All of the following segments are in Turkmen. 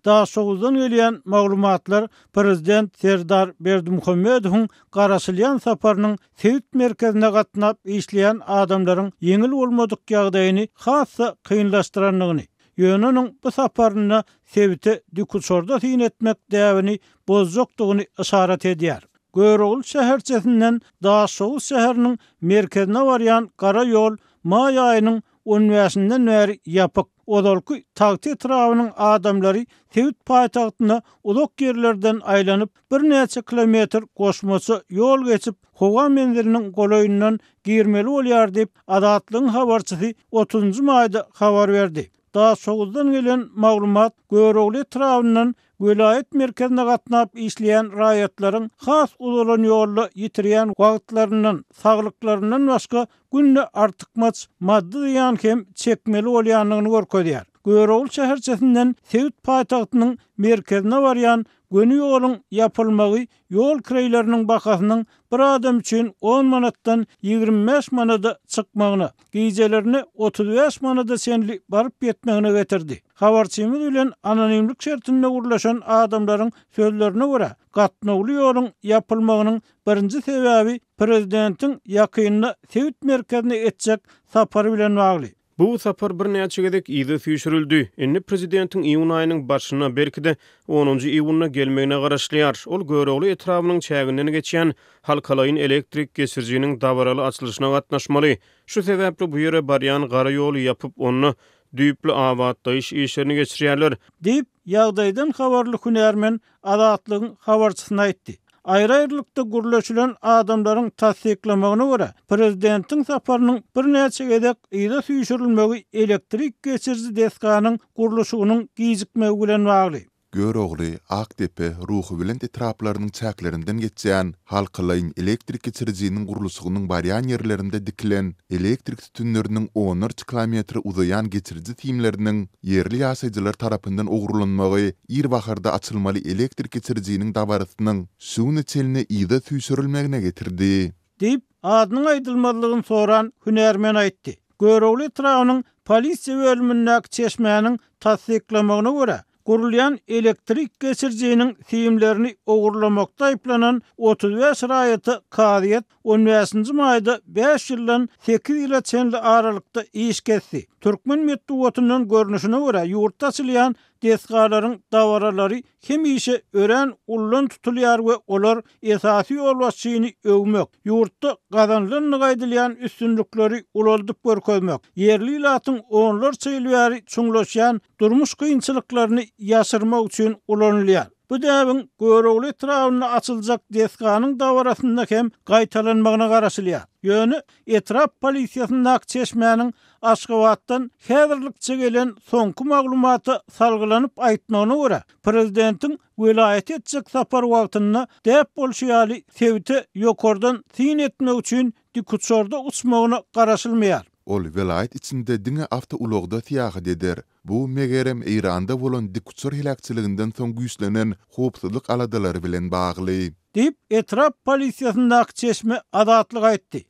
Daşoguzdan gelýän maglumatlar prezident Serdar Berdimuhamedowyň garaşylýan saparynyň sebit merkezine gatnap işleýän adamlaryň ýeňil bolmadyk ýagdaýyny has-da kynlaşdyrandygyny, ýöne onuň bu saparynda sebite dikuçarda syn etmek däbini bozjakdygyny yşarat edýär. Görogly şäherçesinden Daşoguz şäheriniň merkezine barýan gara ýol maý aýynyň on bäşinden bäri ýapyk. Ozalky Tagta etrabynyň adamlary sebit paýtagtyna uzak ýerlerden aýlanyp, birnäçe kilometr goşmaça ýol geçip, howa menziliniň golaýyndan girmeli bolýar diýip, Azatlygyň habarçysy otuzynjy maýda habar berdi. Daşoguzdan gelen maglumat Görogly etrabyndan welaýat merkezine gatnap işleýän raýatlaryň has uzalan ýolda ýitirýän wagtlaryndan, saglyklaryndan başga günde artykmaç maddy zyýan hem çekmeli bolýandygyny görkezýär. Görogly şäherçesinden sebit paýtagtynyň merkezine barýan göni ýoluň ýapylmagy ýol kireýleriniň bahasynyň bir adam üçin on manatdan 25 manada çykmagyna, gijelerine 35 manada çenli baryp ýetmegine getirdi. Habarçymyz bilen anonimlik şertinde gürleşen adamlaryň sözlerine görä, gatnawly ýoluň ýapylmagynyň birinji sebäbi prezidentiň ýakynda sebit merkezine etjek sapary bilen bagly. Bu sapar birnäçe gezek yza süýşürildi. Indi prezidentiň iýun aýynyň başynda, belki-de, onunjy iýunda gelmegine garaşylýar. Ol Görogly etrabynyň çäginden geçýän halkalaýyn elektrik geçirijiniň dabaraly açylyşyna gatnaşmaly. Şu sebäpli bu ýere barýan gara ýoly ýapyp, onda düýpli abatlaýyş işlerini geçirýärler. Diýip, ýagdaýdan habarly hünärmen Azatlygyň habarçysyna aýtdy. Aýry-aýrylykda gürleşilen adamlaryň tassyklamagyna görä, prezidentiň saparynyň birnäçe gezek yza süýşürilmegi elektrik geçiriji desganyň gurluşygynyň gijikmegi bilen bagly. Görogly, Akdepe, Ruhubelent etraplarynyň çäklerinden geçýän halkalaýyn elektrik geçirijiniň gurluşygynyň barýan ýerlerinde dikilen elektrik sütünleriniň onlarça kilometre uzaýan geçiriji simleriniň ýerli ýaşaýjylar tarapyndan ogurlanmagy ir baharda açylmaly elektrik geçirijiniň dabarasynyň şu güne çenli yza süýşürilmegine getirdi. Diýip, adynyň aýdylmazlygyny soran hünärmen aýtdy. Görogly etrabynyň polisiýa bölümindäki çeşmäniň tassyklamagyna görä, gurulýan elektrik geçirijiniň simlerini ogurlamakda aýyplanan 35 raýata kazyýet on bäşinji maýda bäş ýyldan sekiz ýyla çenli aralykda iş kesdi. Türkmen metbugatyndan görnüşine görä, ýurtda açylýan desgalaryň dabaralary hemişe örän ullan tutulýar we olar esasy ýolbaşçyny öwmek, ýurtda gazanylandygy aýdylýan üstünlikleri ulaldyp görkezmek, ýerli ilatyň onlarça ýyl bäri çuňlaşýan durmuş kynçylyklaryny ýaşyrmak üçin ulanylýar. Bu däbiň Görogly etrabynda açyljak desganyň dabarasynda hem gaýtalanmagyna garaşylýar. Ýöne etrap polisiýasyndaky çeşmäniň Aşgabatdan häzirlikçe gelen soňky maglumata salgylanyp aýtmagyna görä, prezidentiň welaýata etjek sapary wagtynda däp bolşy ýaly sebite ýokardan syn etmek üçin dikuçarda uçmagyna garaşylmaýar. Ol welaýat içinde diňe awtoulagda syýahat eder. Bu, megerem, Eýranda bolan dikuçar heläkçiliginden soň güýçlenen howpsuzlyk aladalary bilen bagly. Diýip, etrap polisiýasyndaky çeşme Azatlyga aýtdy.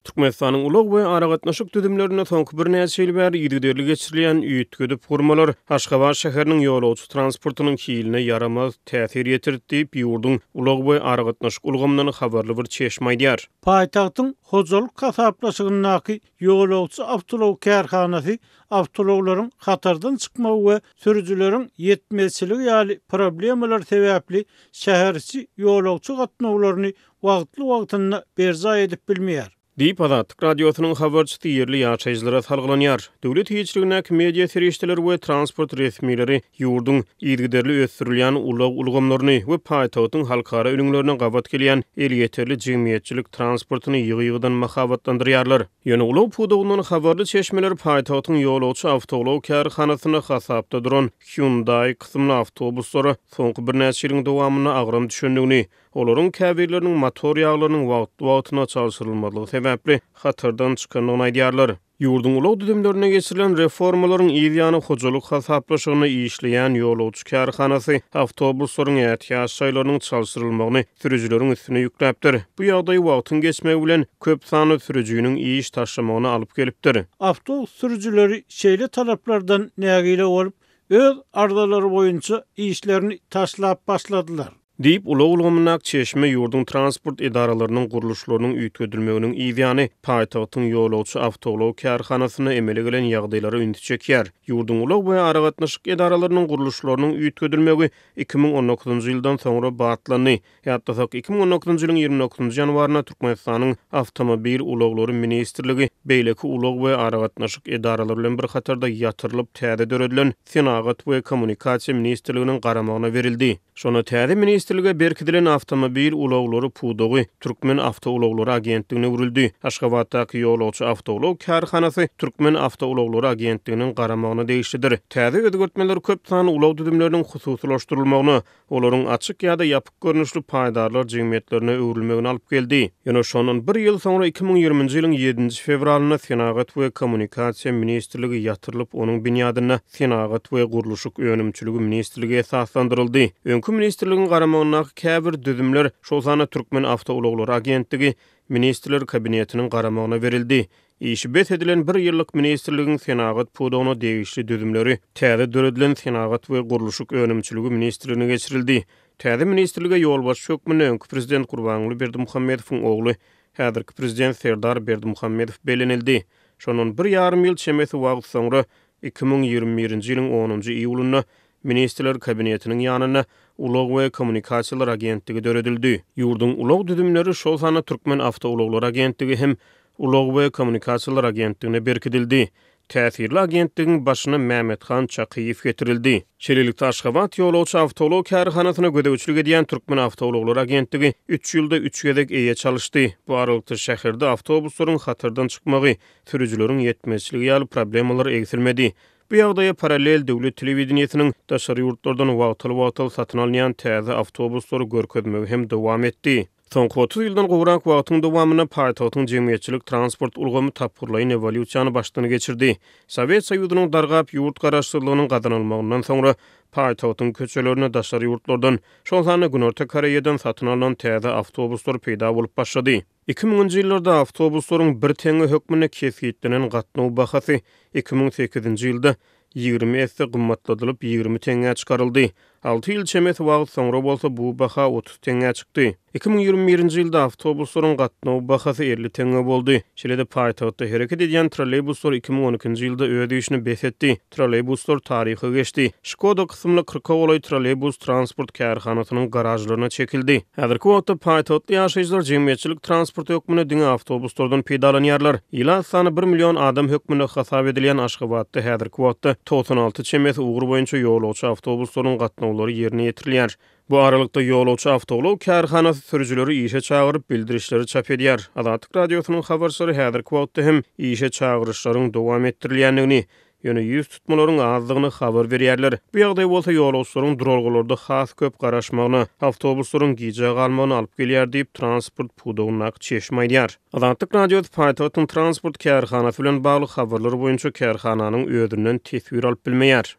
Türkmenistanyň ulag we aragatnaşyk düzümlerinde soňky birnäçe ýyl bäri yzygiderli geçirilýän üýtgedip gurmalar Aşgabat şäheriniň ýolagçy transportynyň hiline ýaramaz täsir ýetirdi diýip, ýurduň ulag we aragatnaşyk ulgamyndan habarly bir çeşme aýdýar. Paýtagtyň hojalyk hasaplaşygyndaky ýolagçy awtoulag kärhanasy awtoulaglaryň hatardan çykmagy we sürüjileriň ýetmezçiligi ýaly problemalar sebäpli şäheriçi ýolagçy gatnawlaryny wagtly-wagtynda berjaý edip bilmeýär. Diýip, Azatlyk Radiosynyň habarçysy ýerli ýaşaýjylara salgylanýar. Döwlet eýeçiligindäki media serişdeleri we transport resmileri ýurduň yzygiderli ösdürilýän ulag ulgamlaryny we paýtagtyň halkara ülňülerine gabat gelýän elýeterli jemgyýetçilik transportyny ýygy-ýygydan mahabatlandyrýarlar. Ýöne ulag pudagyndan habarly çeşmeler paýtagtyň ýolagçy awtoulag kärhanasynda hasapda duran Hyundai kysymly awtobuslara soňky birnäçe ýylyň dowamynda agram düşendigini, olaryň käbirleriniň motor ýaglarynyň wagtly-wagtynda çalşyrylmazlygy sebäpli hatardan çykandygyny aýdýarlar. Ýurduň ulag düzümlerinde geçirilen reformalaryň yz ýany hojalyk hasaplaşygynda işleýän ýolagçy kärhanasy awtobuslaryň ätiýaç şaýlarynyň çalşyrylmagyny sürüjileriň üstüne ýükläpdir. Bu ýagdaý wagtyň geçmegi bilen köp sanly sürüjiniň iş taşlamagyna alyp gelipdir. Awtobus sürüjileri şeýle talaplardan nägile bolup, öz arzalary boýunça işlerini taşlap başladylar. Diýip, ulag ulgamyndaky çeşme ýurduň transport edaralarynyň gurluşlarynyň üýtgedilmeginiň yzýany paýtagtyň ýolagçy awtoulag kärhanasynda emele gelen ýagdaýlara ünsi çekýär. Ýurduň ulag we aragatnaşyk edaralarynyň gurluşlarynyň üýtgedilmegi 2019-njy ýyldan soňra batlandy. Ýatlasak, 2019-njy ýylyň 29-njy ýanwarynda Türkmenistanyň Awtomobil ulaglary ministrligi beýleki ulag we aragatnaşyk edaralary bilen bir hatarda ýatyrylyp täze döredilen Senagat we kommunikasiýa ministrliginiň garamagyna berildi. Şonda täze ministrlige berkidilen awtomobil ulaglary pudagy Türkmen awtoulaglary agentligine öwrüldi. Aşgabatdaky ýolagçy awtoulag kärhanasy Türkmen awtoulaglary agentliginiň garamagyna degişlidir. Täze özgertmeler köp sanly ulag düzümleriniň hususylaşdyrylmagyna, olaryň açyk ýa-da ýapyk görnüşli paýdarlar jemgyýetlerine öwrülmegine alyp geldi. Ýöne şondan bir ýyl soňra, 2020-nji ýylyň ýedinji fewralynda Senagat we kommunikasiýa ministrligi ýatyrylyp, onuň binýadynda Senagat we gurluşyk önümçiligi ministrligi esaslandyryldy. Öňki ministrligiň garamagyndaky käbir düzümler, şol sanda Türkmen awtoulaglary agentligi Ministrler Kabinetiniň garamagyna berildi. Işi bes edilen bir ýyllyk ministrligiň senagat pudagyna degişli düzümleri täze döredilen Senagat we gurluşyk önümçiligi ministrligine geçirildi. Täze ministrlige ýolbaşçy hökmünde öňki prezident Gurbanguly Berdimuhamedowyň ogly, häzirki prezident Serdar Berdimuhamedow bellenildi. Şondan bir ýarym ýyl çemesi wagt soňra, 2021-nji ýylyň onunjy iýulynda Ministrler Kabinetiniň ýanynda Ulag we kommunikasiýalar agentligi döredildi. Ýurduň ulag düzümleri, şol sanda Türkmen awtoulaglary agentligi hem Ulag we kommunikasiýalar agentligine berkidildi. Täsirli agentligiň başyna Mämmethan Çakyýew getirildi. Şeýlelikde, Aşgabat ýolagçy awtoulag kärhanasyna gözegçilik edýän Türkmen awtoulaglary agentligi üç ýylda üç gezek eýe çalyşdy. Bu aralykda şäherde awtobuslaryň hatardan çykmagy, sürüjileriň ýetmezçiligi ýaly problemalar egsilmedi. Bu ýagdaýa parallel döwlet telewideniýesiniň daşary ýurtlardan wagtal-wagtal satyn alynýan täze awtobuslary görkezmegi hem dowam etdi. Soňky 30 ýyldan gowrak wagtyň dowamynda paýtagtyň jemgyýetçilik transport ulgamy tapgyrlaýyn ewolýusiýany başdan geçirdi. Sowet Soýuzynyň dargap, ýurt garaşsyzlygynyň gazanylmagyndan soňra paýtagtyň köçelerinde daşary ýurtlardan, şol sanda Günorta Koreýadan satyn alnan täze awtobuslar peýda bolup başlady. Iki müňünji ýyllarda awtobuslaryň bir teňňe hökmünde kesgitlenen gatnaw bahasy 2008-nji ýylda 20 esse gymmatladylyp, 20 teňňä çykaryldy. Alty ýyl çemesi wagt soňra bolsa bu baha 30 teňňä çykdy. 2021-nji ýylda awtobuslaryň gatnaw bahasy 50 teňňe boldy. Şeýle-de paýtagtda hereket edýän trolleýbuslar 2012-nji ýylda öz işini bes etdi. Trolleýbuslar taryha geçdi. Şkoda kysymly kyrka golaý trolleýbus transport kärhanasynyň garažlaryna çekildi. Häzirki wagtda paýtagtly ýaşaýjylar jemgyýetçilik transporty hökmünde diňe awtobuslardan peýdalanýarlar. Ilat sany bir million adam hökmünde hasap edilýän Aşgabatda häzirki wagtda 96 çemesi ugur boýunça ýolagçy awtobuslarynyň gatnawlary ýerine ýetirilýär. Bu aralykda, ýolagçy awtoulag kärhanasy sürüjileri işe çagyryp, bildirişleri çap edýär. Azatlyk Radiosynyň habarçylary häzirki wagtda hem işe çagyryşlaryň dowam etdirilýändigini, ýöne ýüz tutmalaryň azdygyny habar berýärler. Bu ýagdaý bolsa ýolagçylaryň duralgalarda has köp garaşmagyna, awtobuslaryň gijä galmagyna alyp gelýär diýip, transport pudagyndaky çeşme aýdýar. Azatlyk Radiosy paýtagtyň transport kärhanasy bilen bagly habarlar boýunça kärhananyň özünden teswir alyp bilmeýär.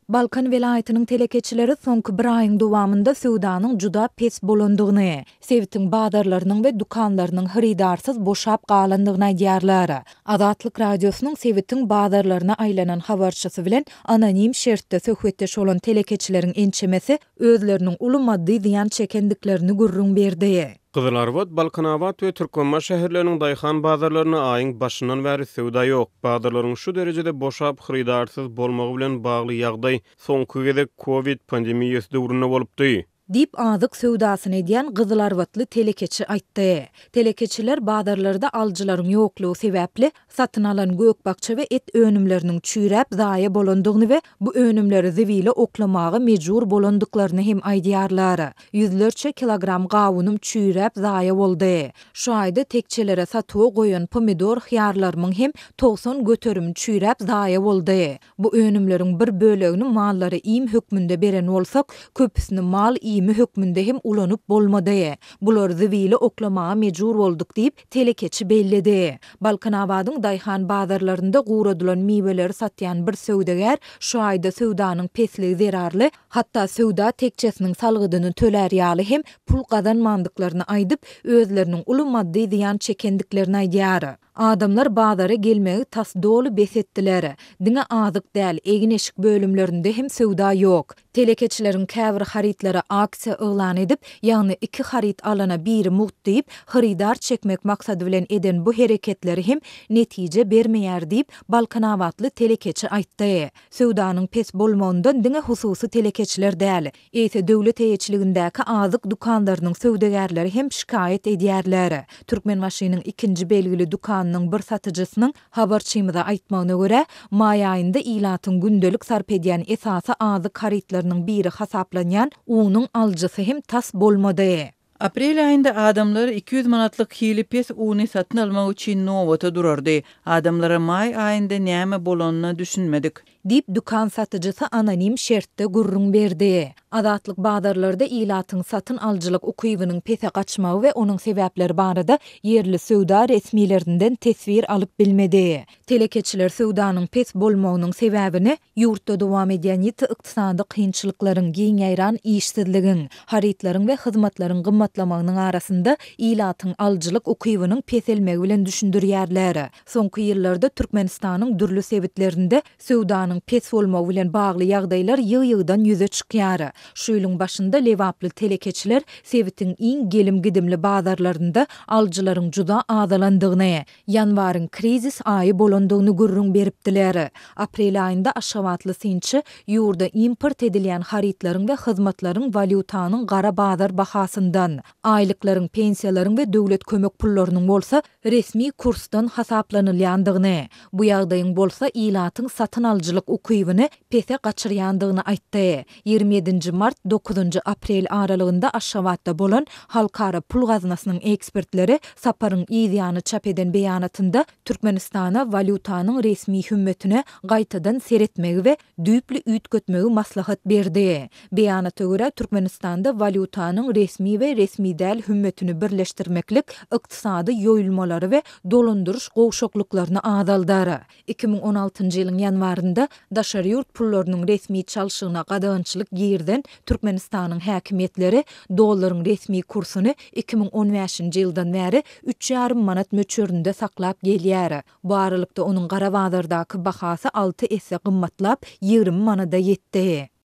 Balkan welaýatynyň telekeçileri soňky bir aýyň dowamynda söwdanyň juda pes bolandygyny, sebitiň bazarlarynyň we dükanlarynyň hyrydarsyz boşap galandygyny aýdýarlar. Azatlyk Radiosynyň sebitiň bazarlaryna aýlanan habarçysy bilen anonim şertde söhbetdeş bolan telekeçileriň ençemesi özleriniň uly maddy zyýan çekendiklerini gürrüň berdi. Gyzylarbat, Balkanabat we Türkmenbaşy şäherleriniň daýhan bazarlarynda aýyň başyndan bäri söwda ýok. Bazarlaryň şu derejede boşap, hyrydarsyz bolmagy bilen bagly ýagdaý soňky gezek kowid pandemiýasy döwründe bolupdy. Diýip, azyk söwdasyny edýän gyzylarbatly telekeçi aýtdy. Telekeçiler bazarlarda alyjylaryň ýoklugy sebäpli, satyn alan gök-bakja we et önümleriniň çüýräp, zaýa bolandygyny we bu önümleri zibile oklamaga mejbur bolandyklaryny hem aýdýarlar. Ýüzlerçe kilogram gawunym çüýräp, zaýa boldy. Şu aýda tekjelere satuwa goýan pomidor-hyýarlarymyň hem 90 göterimi çüýräp, zaýa boldy. Bu önümleriň bir bölegini mallara iým hökmünde beren bolsak, köpüsini mal iýdi. iými hökmünde hem ulanyp bolmady. Bulary zibile oklamaga mejbur bolduk diýip, telekeçi belledi. Balkanabadyň daýhan bazarlarynda guradylan miweleri satýan bir söwdagär şu aýda söwdanyň pesligi zerarly, hatda söwda tekjesiniň salgydyny tölär ýaly hem pul gazanmandyklaryny aýdyp, özleriniň uly maddy zyýan çekendiklerini aýdýar. Adamlar bazara gelmegi tas doly bes etdiler. Diňe azyk däl, egin-eşik bölümlerinde hem söwda ýok. Telekeçileriň käbir harytlara aksiýa yglan edip, ýagny iki haryt alana biri mugt diýip, hyrydar çekmek maksady bilen eden bu hereketleri hem netije bermeýär diýip, balkanabatly telekeçi aýtdy. Söwdanyň pes bolmagyndan diňe hususy telekeçiler däl, eýse döwlet eýeçiligindäki azyk dükanlarynyň söwdagärleri hem şikaýat edýärler. Türkmenbaşynyň ikinji belgili dükanynyň bir satyjysynyň habarçymyza aýtmagyna görä, maý aýynda ilatyň gündelik sarp edýän esasy azyk harytlarynyň biri hasaplanýan unuň alyjysy hem tas bolmady. Aprel aýynda adamlar 200 manatlyk hili pes uny satyn almak üçin nobata durardy. Adamlara maý aýynda näme bolanyna düşünmedik. Diýip, dükan satyjysy anonim şertde gürrüň berdi. Azatlyk bazarlarda ilatyň satyn alyjylyk ukybynyň pese gaçmagy we onuň sebäpleri barada ýerli söwda resmilerinden teswir alyp bilmedi. Telekeçiler söwdanyň pes bolmagynyň sebäbini ýurtda dowam edýän ýiti ykdysady kynçylyklaryň, giň ýaýran işsizligiň, harytlaryň we hyzmatlaryň gymmatlamagynyň arasynda ilatyň alyjylyk ukybynyň peselmegi bilen düşündirýärler. Soňky ýyllarda Türkmenistanyň dürli sebitlerinde söwdanyň pes bolmagy bilen bagly ýagdaýlar ýygy-ýygydan ýüze çykýar. Şu ýylyň başynda lebaply telekeçiler sebitiň iň gelim-gidimli bazarlarynda alyjylaryň juda azalandygyny, ýanwaryň krizis aýy bolandygyny gürrüň beripdiler. Aprel aýynda aşgabatly synçy ýurda import edilýän harytlaryň we hyzmatlaryň walýutanyň gara bazar bahasyndan, aýlyklaryň, pensiýalaryň we döwlet kömek pullarynyň bolsa resmi kursdan hasaplanylýandygyny, bu ýagdaýyň bolsa ilatyň satyn alyjylyk ukybyny pese gaçyrýandygyny aýtdy. 27 nji mart, dokuzynjy aprel aralygynda Aşgabatda bolan Halkara pul gaznasynyň ekspertleri saparyň yz ýany çap eden beýanatynda Türkmenistana walýutanyň resmi hümmetine gaýtadan seretmegi we düýpli üýtgetmegi maslahat berdi. Beýanata görä, Türkmenistanda walýutanyň resmi we resmi däl hümmetini birleşdirmeklik ykdysady ýoýulmalary we dolandyryş gowşaklyklaryny azaldar. 2016-njy ýylyň ýanwarynda daşary ýurt pullarynyň resmi çalşygyna gadagançylyk girizen Türkmenistanyň häkimiýetleri dollaryň resmi kursuny 2015-nji ýyldan bäri üç ýarym manat möçberinde saklap gelýär. Bu aralykda, onuň gara bazardaky bahasy alty esse gymmatlap, 20 manada ýetdi.